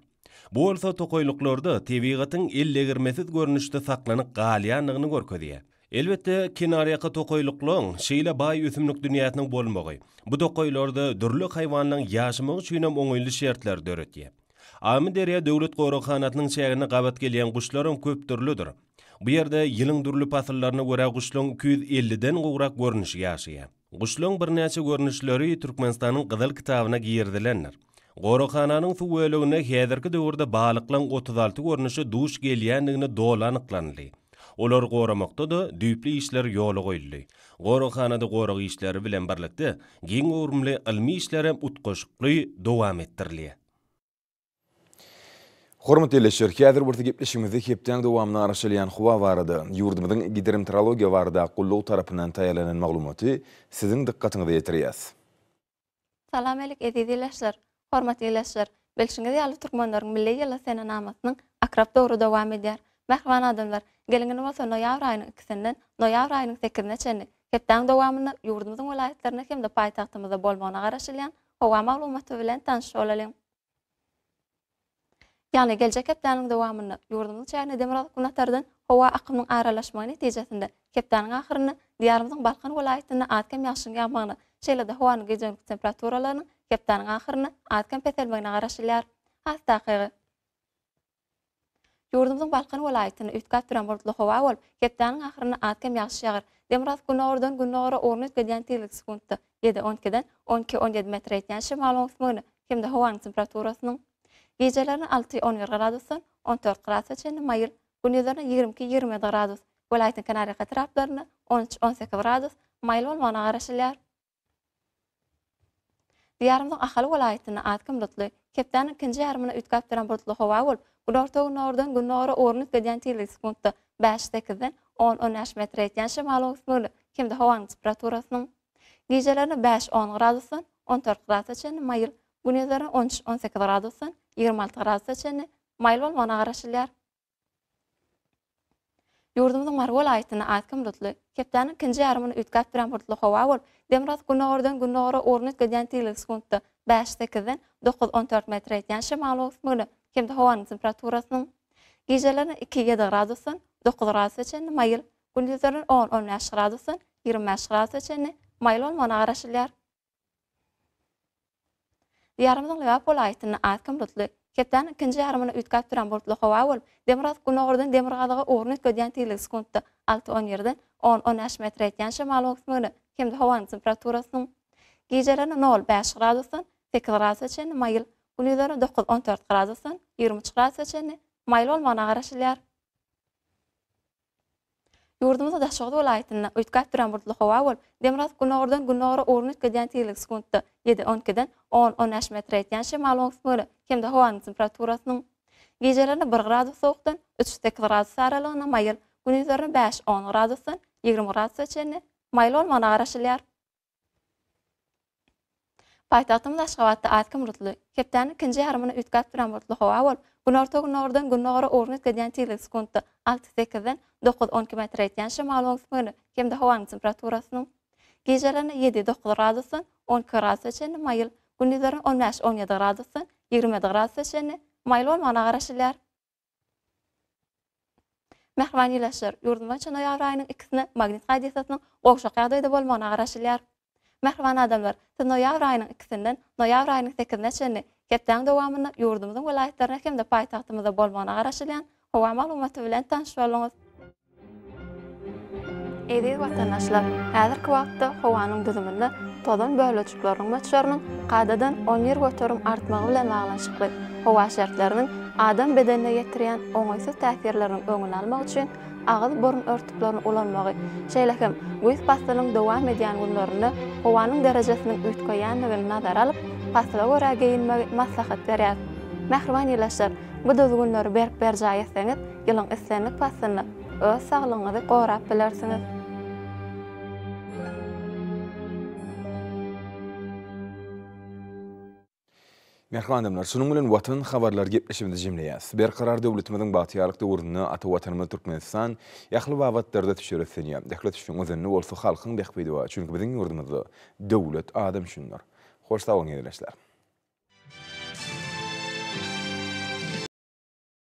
Bu bolsa tokaýlyklarda tebigatyň eldegirmesiz görnüşde saklanyp galýandygyny görkezýär. Elbetde, kenarýaka tokaýlyklaryň şeýle baý ösümlik dünýäsiniň bolmagy, bu tokaýlarda dürli haýwanlaryň ýaşamagy üçinem oňaýly şertleri döredýär. Amyderýa döwlet goraghanasynyň çäginde gabat gelýän guşlaram köp dürlüdir. Bu ýerde ýylyň dürli pasyllaryna görä guşlaryň 250-den gowrak görnüşi ýaşaýar. Guşlaryň birnäçe görnüşleri Türkmenistanyň Gyzyl kitabyna girizilendir. Goraghananyň suw böleginde häzirki döwürde balyklaryň 36 görnüşi duş gelýändigini doly anyklanyldy. Olary goramakda-da düýpli işler ýola goýuldy. Goraghanada gorag işleri bilen birlikde, giň göwrümli ylmy işlerem utgaşykly dowam etdirilýär. Hormatly ildeşler, häzir bolsa gepleşigimizde hepdäň dowamynda garaşylýan howa barada ýurdumyzyň Gidrometeorologiýa baradaky gullugy tarapyndan taýýarlanan maglumaty siziň dykgatyňyza ýetirýäs. Salam alik eziz ildeşler! Hormatly ildeşler! Bilşiňiz ýaly türkmenleriň milli ýyly senenamasynyň akrap döwri dowam edýär. Mähriban adamlar, geliň indi bolsa noýabr aýynyň ikisinden noýabr aýynyň sekizine çenli hepdäň dowamynda ýurdumyzyň welaýatlarynda hem-de paýtagtymyzda bolmagyna garaşylýan howa maglumaty bilen tanyş bolalyň. Ýagny geljek hepdäniň dowamynda ýurdumyzyň çägine demirgazyk-günbatardan howa akymynyň aralaşmagy netijesinde hepdäniň ahyrynda Diýarymyzyň Balkan welaýatynda az-kem ýagşyň ýagmagyna, şeýle-de howanyň gije-gündiz temperaturalarynyň hepdäniň ahyrynda az-kem peselmegine garaşylýar. Has takygy. Ýurdumyzyň Balkan welaýatynda üýtgäp duran bulutly howa bolup, hepdäniň ahyrynda az-kem ýagyş ýagar. Demirgazyk-gündogardan gündogara ugruny üýtgedýän tizlik sekuntda ýedi, on ikiden on iki, on ýedi metre ýetýän şemalyň öwüsmegine hem-de howanyň temperaturasynyň gijelerine alty, on bir gradusdan on dört gradusa çenli maýyl, gündizlerine 22, 27 gradus, welaýatyň kenarýaka etraplarynda on üç, on sekiz gradus maýyl bolmagyna garaşylýar. Diýarymyzyň Ahal welaýatynda az-kem bulutly, hepdäniň ikinji ýarymynda üýtgäp duran bulutly howa bolup, günorta-gündogardan gündogara ugruny üýtgedýän tizligi sekuntda bäş, sekizden on, 15 metre ýetýän şemalyň öwüsmegine hem-de howanyň temperaturasynyň gijelerine bäş, on gradusdan on dört gradusa çenli maýyl, gündizlerine on üç, on sekiz gradusdan 26 gradusa çenli maýyl bolmagyna garaşylýar. Ýurdumyzyň Mary welaýatynda az-kem bulutly, hepdäniň ikinji ýarymynda üýtgäp durýan bulutly howa bolup, demirgazyk-gündogardan gündogara ugruny üýtgedýän tizligi sekuntda bäş, sekizden dokuz, 14 metre ýetýän şemalyň öwüsmegine hem-de howanyň temperaturasynyň gijelerine iki, ýedi gradusdan dokuz gradusa çenli maýyl, gündizlerine on, on bäş gradusdan 25 gradusa çenli maýyl bolmagyna garaşylýar. Diýarymyzyň Lebap welaýatynda az-kem bulutly, hepdäniň ikinji ýarymynda üýtgäp duran bulutly howa bolup, demirgazyk-günordan demirgazyga ugruny üýtgedýän tizligi sekuntda alty, on ýerden on, on bäş metre ýetýän şemalyň öwüsmegine hem-de howanyň temperaturasynyň gijelerine nol, bäş gradusdan sekiz gradusa çenli maýyl, gündizlerine dokuz, on dört gradusdan 23 gradusa çenli maýyl bolmagyna garaşylýar. Ýurdumyzda Daşoguz welaýatynda üýtgäp duran bulutly howa bolup, demirgazyk-günordan gündogara ugruny üýtgedýän tizligi sekuntda ýedi, on ikiden on, on bäş metre ýetýän şemalyň öwüsmegine hem-de howanyň temperaturasynyň gijelerine bir gradus sowukdan üç, sekiz gradus aralygynda maýyl, gündizlerine bäş, on gradusdan 20 gradusa çenli maýyl bolmagyna garaşylýar. Paýtagtymyz Aşgabatda az-kem bulutly, hepdäniň ikinji ýarymynda üýtgäp duran bulutly howa bolup, günorta-gündogardan gündogara ugruny üýtgedýän tizligi sekuntda alty, sekizden dokuz, 12 metre ýetýän şemalyň öwüsmegine hem-de howanyň temperaturasynyň gijelerine ýedi, dokuz gradusdan 12 gradusa çenli maýyl, gündizlerine on bäş, on ýedi gradusdan 27 gradusa çenli maýyl bolmagyna garaşylýar. Mähriban ildeşler, ýurdumyz boýunça noýabr aýynyň ikisine magnit hadysasynyň gowşak ýagdaýda bolmagyna garaşylýar. Mähriban adamlar, siz noýabr aýynyň ikisinden noýabr aýynyň sekizine çenli hepdäň dowamynda ýurdumyzyň welaýatlarynda hem-de paýtagtymyzda bolmagyna garaşylýan howa maglumaty bilen tanyş bolduňyz. Eziz watandaşlar, häzirki wagtda howanyň düzüminde tozan bölejikleriniň möçberiniň kadadan 11% artmagy bilen baglanyşykly howa şertleriniň adam bedenine ýetirýän oňaýsyz täsirleriniň öňüni almak üçin agyz-burun örtüklerini ulanmagy, şeýle hem güýz paslynyň dowam edýän günlerinde howanyň derejesiniň üýtgeýändigini nazara alyp, pasla görä geýinmegi maslahat berýär. Mähriban ildeşler, bu düzgünleri berk berjaý etseňiz, ýylyň islendik paslynda öz saglygyňyzy gorap bilersiňiz. Mähriban adamlar, şunuň bilen Watan habarlary gepleşigimizi jemleýäs. Berkarar döwletimiziň bagtyýarlyk döwründe ata Watanymyz Türkmenistan ähli babatlarda ösüşlere öslenýär. Ähli ösüşiň özeninde bolsa halkyň bähbidi bar. Çünki biziň ýurdumyzda döwlet adam üçindir. Hoş sag boluň ildeşler!